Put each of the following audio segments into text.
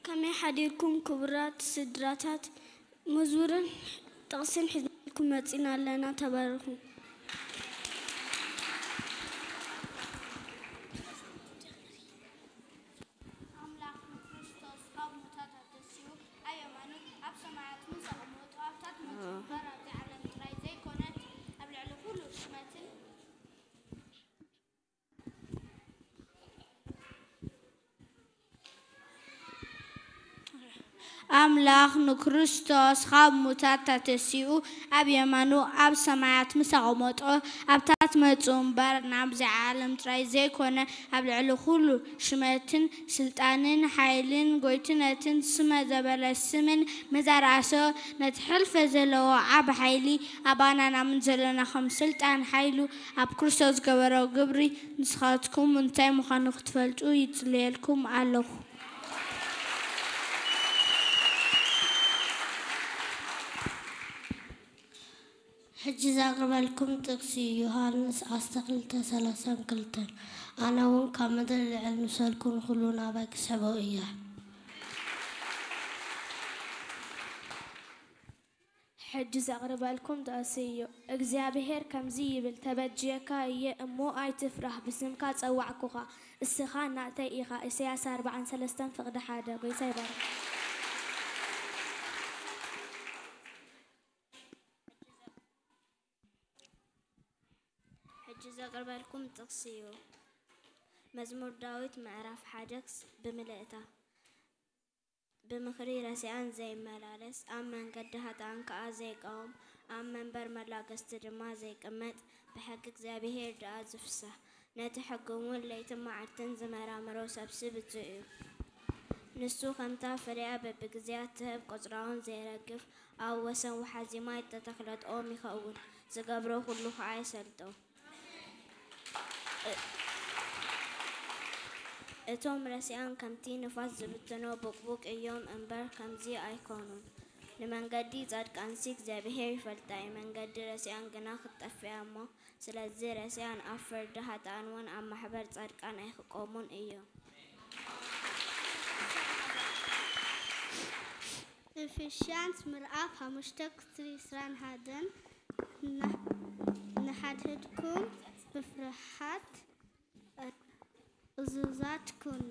ከመይ ሓዲርኩም ክቡራት ስድራታት? መዝሙርን ጥቕስን ሒዝናልኩም መጺና ኣለና። ተባረኹ። ኣምላኽ ንክርስቶስ ካብ ሙታት ኣተሲኡ ኣብ የማኑ ኣብ ሰማያት ምስ ኣቐመጦ ኣብታ ትመጽእ እምበር ኣብዚ ዓለም ጥራይ ዘይኮነት ኣብ ልዕሊ ኩሉ ሽመትን ኣምላኽ ንክርስቶስ ካብ ሙታት ተተሲኡ ኣብ የማኑ ኣብ ሰማያት ምስ ኣቐመጦ ኣብታ ትመጽእ እምበር ናብዚ ዓለም ጥራይ ዘይኮነ ኣብ ልዕሊ ኩሉ ሽመትን ስልጣንን ሓይልን ጎይትነትን ስመ ዘበለ ስምን መዛራእሰ ነቲ ሕልፈ ዘለዎ ዓብ ሓይሊ ኣባና ናምን ዘለና ከም ስልጣን ሓይሉ ኣብ ክርስቶስ ዝገበሮ ግብሪ ንስኻትኩም እንታይ ምዃኑ ክትፈልጡ ይጽልየልኩም ኣለኹ። ሕጂ ዘቕርበልኩም ጥቕሲ ዮሃንስ ዓሰርተ ክልተ ሰላሳን ክልተን ኣነ እውን ካብ ምድሪ ልዕል ምሰልኩ ንኹሉ ናባይ ክስሕቦ እየ። ሕጂ ዘቕርበልኩም ጥቕሲ እዩ። እግዚኣብሔር ከምዚ ይብል፣ ተበጅየካ እየ እሞ ኣይትፍራህ፣ ብስምካ ጸዋዕኩኻ፣ እስኻ ናተይ ኢኻ። ኢሳያስ ኣርብዓን ሰለስተን ፍቕዲ ሓደ። ጎይታ ይባርክ። ሕጂ ዘቕርበልኩም ጥቕሲ እዩ። መዝሙር ዳዊት ምዕራፍ ሓደ ክስ-፣ ብምልእታ። ብምኽሪ ረሲኣን ዘይመላለስ፣ ኣብ መንገዲ ኃጥኣን ከኣ ዘይቃወም፣ ኣብ መንበር መላገስቲ ድማ ዘይቅመጥ፣ ብሕጊ እግዚኣብሔር ደኣ ዝፍሳህ፣ ነቲ ሕጉ እውን ለይትን መዓልትን ዝመራምሮ ሰብሲ ብፁዕ እዩ። ንሱ ከምታ ፍሬኣ በብግዜኣ እትህብ ቆጽላውን ዘይረግፍ፣ ኣብ ወሰን ወሓዚ ማይ እተተኽለት ኦም ይኸውን፣ ዝገብሮ ኹሉ ኸኣ ይሰልጦ። እቶም ረሲኣን ከምቲ ንፋስ ዝብትኖ ቡቅቡቅ እዮም እምበር ከምዚ ኣይኮኑን። ንመንገዲ ጻድቃንሲ እግዚኣብሔር ይፈልጣ እዩ፣ መንገዲ ረሲኣን ግና ክትጠፍእ እያ እሞ፣ ስለዚ ረሲኣን ኣብ ፍርዲ ኃጥኣን እውን ኣብ ማሕበር ጻድቃን ኣይክቆሙን እዮም። ኤፌስያንስ ምዕራፍ ሓሙሽተ ቁጽሪ ዕስራን ሓደን፣ ንሓድሕድኩም ብፍርሃት እዙዛት ኩኑ።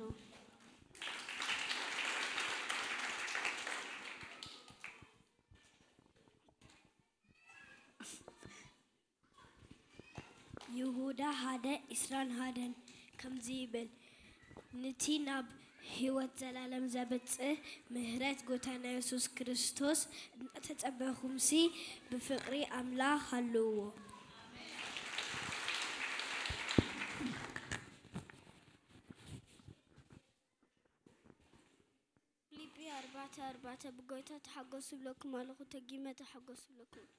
ይሁዳ ሓደ ዕስራን ሓደን ከምዚ ይብል፣ ንቲ ናብ ህይወት ዘላለም ዘብጽሕ ምህረት ጎይታና የሱስ ክርስቶስ እናተጸበኹምሲ ብፍቕሪ ኣምላኽ ሃልውዎ። ፊልጲ ኣርባዕተ ኣርባዕተ፣ ብጎይታ ተሓጎሱ እብለኩም ኣለኹ፣ ተጊመ ተሓጎሱ እብለኩም።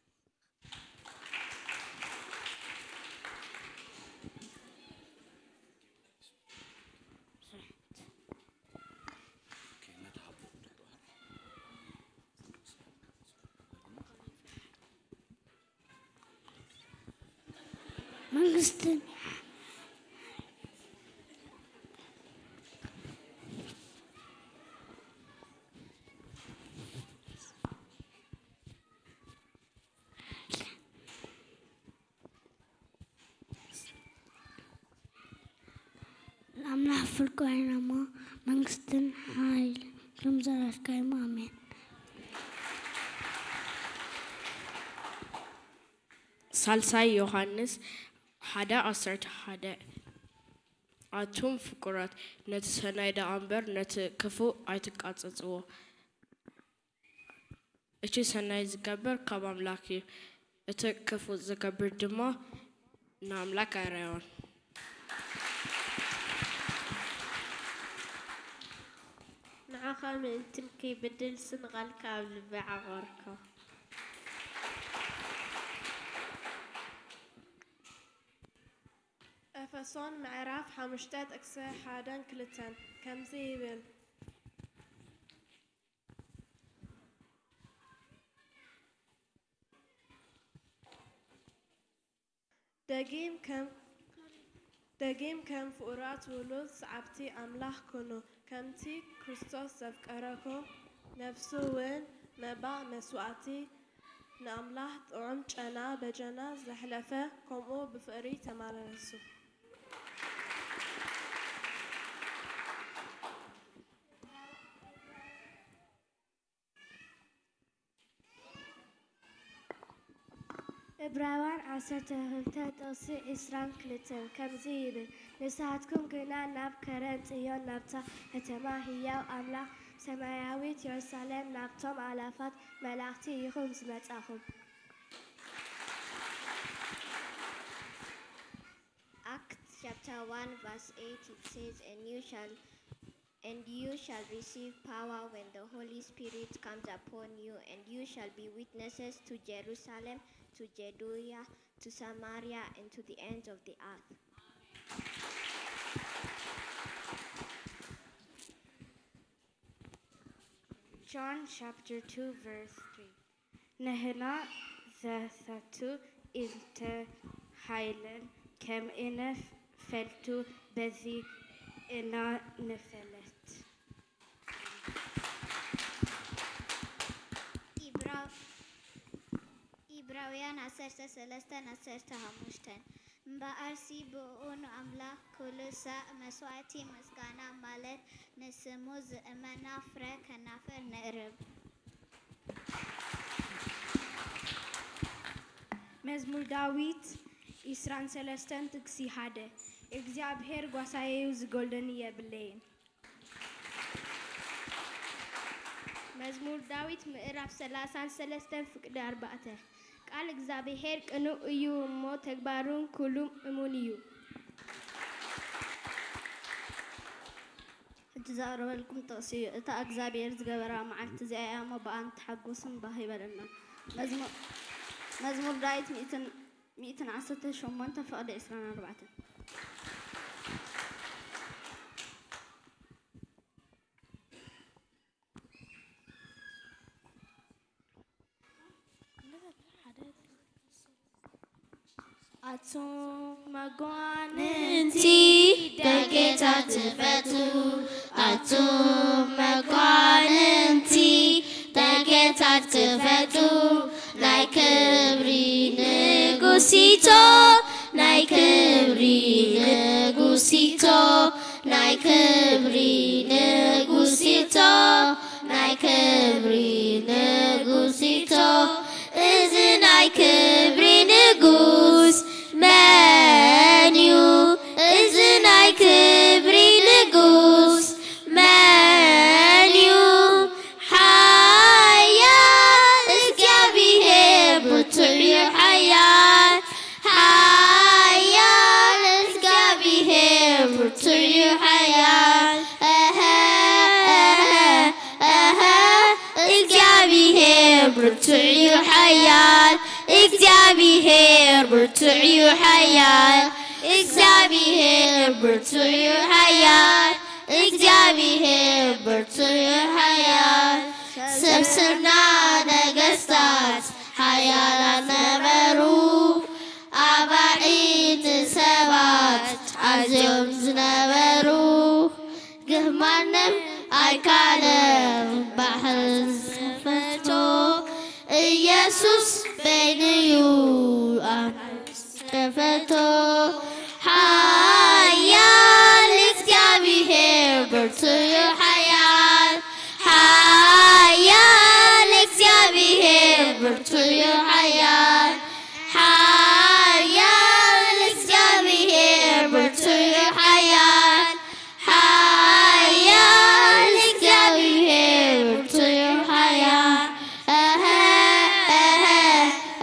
መንግስትን ኣምላኽ ፍርቂ ኮይና እሞ መንግስትን ሓይልን ሎም ዘራሽካይሞ። ኣሜን። ሳልሳይ ዮሃንስ ሓደ ዓሰርተ ሓደ፣ ኣቱም ፍቁራት፣ ነቲ ሰናይ ደኣ እምበር ነቲ ክፉእ ኣይትቃጸጽዎ። እቲ ሰናይ ዝገብር ካብ ኣምላኽ እዩ፣ እቲ ክፉእ ዝገብር ድማ ንኣምላኽ ኣይረኣዮን። ንዓኻ ምእንቲ ንከይበድልሲ ንቓልካ ኣብ ልበይ ዓቐርኩ። ኤፌሶን ምዕራፍ ሓሙሽተ ጥቕሲ ሓደን ክልተን ከምዚ ይብል፣ ደጊም ከም፣ ደጊም ከም ፍቑራት ውሉድ ሰዓብቲ ኣምላኽ ኩኑ፣ ከምቲ ክርስቶስ ዘፍቀረኩም፣ ነፍሱ እውን መባእ መስዋእቲ ንኣምላኽ ጥዑም ጨና በጀና ዘሕለፈ፣ ከምኡ ብፍቕሪ ተመላለሱ። ዕብራውያን ዓሰርተ ክልተ ጥቕሲ ዕስራን ክልተን ከምዚ ይብል፣ ንስኻትኩም ግና ናብ ከረን ጽዮን ናብታ ከተማ ህያው ኣምላኽ ሰማያዊት የሩሳሌም ናብቶም ኣእላፋት መላእኽቲ ኢኹም ዝመጻኹም። Acts chapter one verse eight, it says, and you shall and you shall receive power when the Holy Spirit comes upon you, and you shall be witnesses to Jerusalem, to Judea, to Samaria, and to the ends of the earth. John chapter two verse three. ንህና ዘሳቱ እንተ ሃይለን ከም እነፈልጡ በዚ እና ንፈለጥ። ኢብራውያን ዓሰርተ ሰለስተን ዓሰርተ ሓሙሽተን እምበኣርሲ ብእኡ ንኣምላኽ ክሉሳእ መስዋእቲ ምስጋና ማለት ንስሙ ዝእመና ፍረ ከናፍር ንእርብ። መዝሙር ዳዊት ኢስራን ሰለስተን ጥቅሲ ሓደ እግዚኣብሔር ጓሳየዩ ዝጎልደኒ የብለይን። መዝሙር ዳዊት ምዕራፍ ሰላሳን ሰለስተን ፍቅዲ ኣርባዕተ ቃል እግዚኣብሔር ቅኑዕ እዩ እሞ ተግባሩን ኩሉም እሙን እዩ። ሕጂ ዘቕርበልኩም ጥቕሲ እዩ። እታ እግዚኣብሔር ዝገበራ መዓልቲ እዚኣ እያ እሞ ብኣን ተሓጎሱን ባህ ይበለና። መዝሙር ዳዊት ሚእትን ዓሰርተ ሸሞንተ ፍቕዲ ዕስራን ኣርባዕተን። ኣቱም መጓንንቲ ደጌታት ትፈቱ፣ ኣቱም መጓንንቲ ደጌታት ትፈቱ፣ ናይ ክብሪ ንጉሲቶ፣ ናይ ክብሪ ንጉሲቶ፣ ናይ ክብሪ ንጉሲቶ፣ ናይ ክብሪ ንጉሲቶ። እዚ ናይ ክብሪ ንጉስ መን እዩ? እዚ ናይ ክብሪ ንጉስ መን እዩ? ሓያል እግዚኣብሄር ብርቱዕ እዩ ሓያል። ሓያል እግዚኣብሄር ብርቱዕ እዩ ሓያል። እህ እህ እህ እግዚኣብሄር ብርቱዕ እዩ ሓያል። እግዚኣብሄር ብርቱዕ እዩ ሓያል። እግዚኣብሄር ብርቱዕ እዩ ሓያል። እግዚኣብሄር ብርቱዕ እዩ ሓያል። ሰብ ስርና ነገስታት ሓያላት ነበሩ። ኣባዒ ንሰባት ኣዝዮም ዝነበሩ። ግህ ማንም ኣይካለም ባሕሪ ዝኸፈቶ። ኢየሱስ በይኑ እዩ ኣፍ ዝኸፈቶ። ሓያል እግዚኣብሄር ብርቱዕ እዩ ሓያል። ሓያል እግዚኣብሄር ብርቱዕ እዩ ሓያል። ሓያል እግዚኣብሄር ብርቱዕ እዩ ሓያል። ሓያል እግዚኣብሄር ብርቱዕ እዩ ሓያል። እህ እህ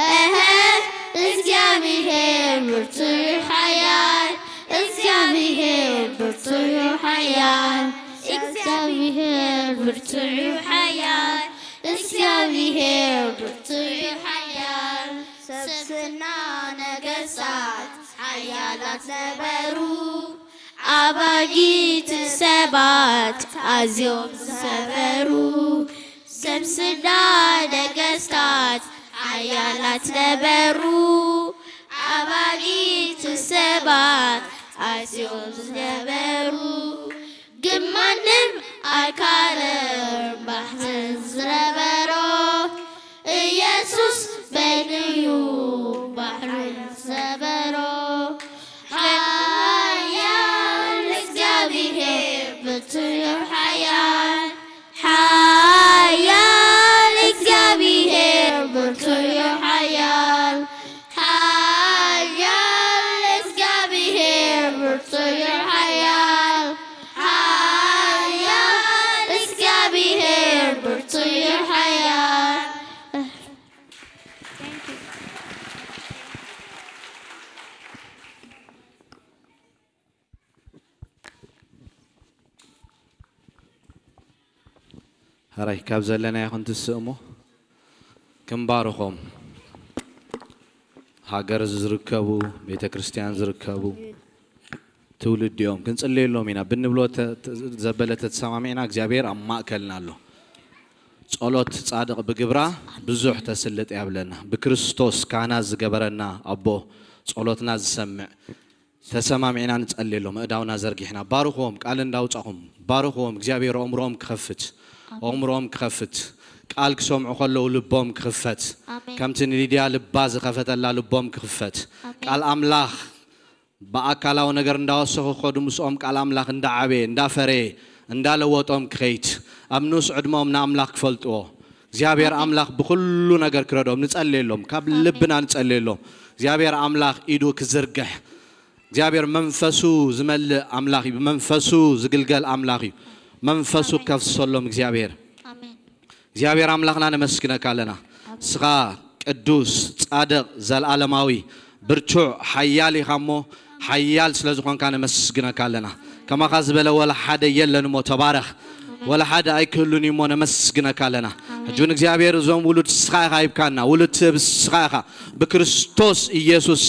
እህ እግዚኣብሄር ብርቱዕ እዩ ሓያል። እግዚኣብሄር ብርቱዕ እዩ ሓያል። እግዚኣብሄር ብርቱዕ እዩ ሓያል። እግዚኣብሄር ብርቱዕ እዩ ሓያል። ሰብ ስርና ነገስታት ሓያላት ነበሩ። ኣባጊት ሰባት ኣዝዮም ዝኸበሩ። ሰብ ስርና ነገስታት ሓያላት ነበሩ። ኣባጊት ሰባት ኣዝዮም ዝኸበሩ። ግን ማንም ኣይካልም ባሕርን ዝነበሮ፣ ኢየሱስ በይኑ እዩ ባሕርን ዝሰበሮ። ሓያል እግዚኣብሔር ብርቱዕ እዩ ሓያል፣ ሓያል እግዚኣብሔር ብርቱዕ እዩ ሓያል፣ ሓያል እግዚኣብሔር ብርቱዕ እዩ ሓያል፣ ሓያል እግዚኣብሔር ብርቱዕ እዩ ሓያል። ሕራይ ካብ ዘለና ይኹን ትስእሞ ክንባርኾም። ሃገር ዝርከቡ፣ ቤተ ክርስቲያን ዝርከቡ ትውልዲ እዮም። ክንጽልየሎም ኢና ብንብሎ ተ- ተ- ዘበለ ተተሰማሚዕና እግዚኣብሔር ኣብ ማእከልና ኣሎ። ጸሎት ጻድቕ ብግብራ ብዙሕ ተስልጥ ያብለና። ብክርስቶስ ካህናት ዝገበረና ኣቦ ጸሎትና ዝሰምዕ ተሰማሚዕና ንጸልየሎም። ኣእዳውና ዘርጊሕና ባርኽዎም። ቃል እንዳውጻኹም ባርኽዎም። እግዚኣብሔር ኣእምሮኦም ክኸፍት ኣእምሮኦም ክኸፍት ቃል ክሰምዑ ከለዉ ልቦም ክኽፈት ኣሜን። ከምቲ ንሊድያ ልባ ዝኸፈተላ ልቦም ክኽፈት ኣሜን። ቃል ኣምላኽ ብኣካላዊ ነገር እንዳወሰኹ ክኸዱ ምስኦም ቃል ኣምላኽ እንዳዓበየ እንዳፈረየ እንዳለወጦም ክኸይድ ኣብ ንኡስ ዕድመኦም ንኣምላኽ ክፈልጥዎ እግዚኣብሔር ኣምላኽ ብኩሉ ነገር ክረድኦም ንጸልየሎም። ካብ ልብና ንጸልየሎም። እግዚኣብሔር ኣምላኽ ኢዱ ክዝርግሕ እግዚኣብሔር መንፈሱ ዝመልእ ኣምላኽ እዩ። ብመንፈሱ ዝግልገል ኣምላኽ እዩ። መንፈሱ ከፍሰሎም እግዚኣብሔር ኣሜን። እግዚኣብሔር ኣምላኽና ነመስግነካ ኣለና። እስኻ ቅዱስ ጻድቕ ዘለዓለማዊ ብርቱዕ ሓያል ኢኻ እሞ ሓያል ስለ ዝኾንካ ነመስግነካ ኣለና። ከማኻ ዝበለ ወላ ሓደ የለን እሞ ተባረኽ። ወላ ሓደ ኣይክህሉን እዩ እሞ ነመስግነካ ኣለና። ሕጂ እውን እግዚኣብሔር እዞም ውሉድ እስኻ ኢኻ ሂብካና። ውሉድ ትህብ እስኻ ኢኻ ብክርስቶስ ኢየሱስ